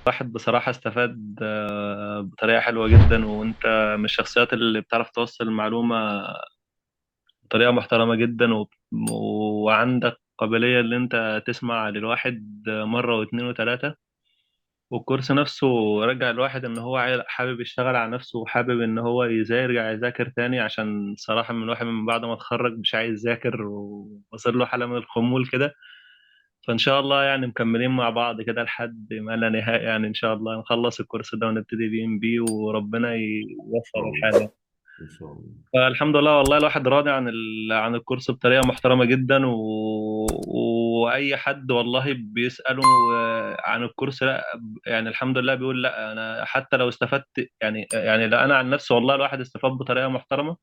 الواحد بصراحة استفاد بطريقة حلوة جدا. وانت من الشخصيات اللي بتعرف توصل المعلومة بطريقة محترمة جدا، وعندك قابلية ان انت تسمع للواحد مرة واتنين وتلاتة. والكورس نفسه رجع الواحد ان هو حابب يشتغل على نفسه، وحابب ان هو يرجع يذاكر تاني، عشان صراحة من الواحد من بعد ما اتخرج مش عايز يذاكر، ووصل له حالة من الخمول كده. فإن شاء الله يعني مكملين مع بعض كده لحد ما لا نهاية، يعني إن شاء الله نخلص الكورس ده ونبتدي بي ام بي، وربنا إن ييسر شاء الله. الحال يعني. إن شاء الله. فالحمد لله والله الواحد راضي عن عن الكورس بطريقة محترمة جدا، وأي حد والله بيسأله عن الكورس، لا يعني الحمد لله بيقول لا، أنا حتى لو استفدت يعني، يعني لا أنا عن نفسي والله الواحد استفاد بطريقة محترمة.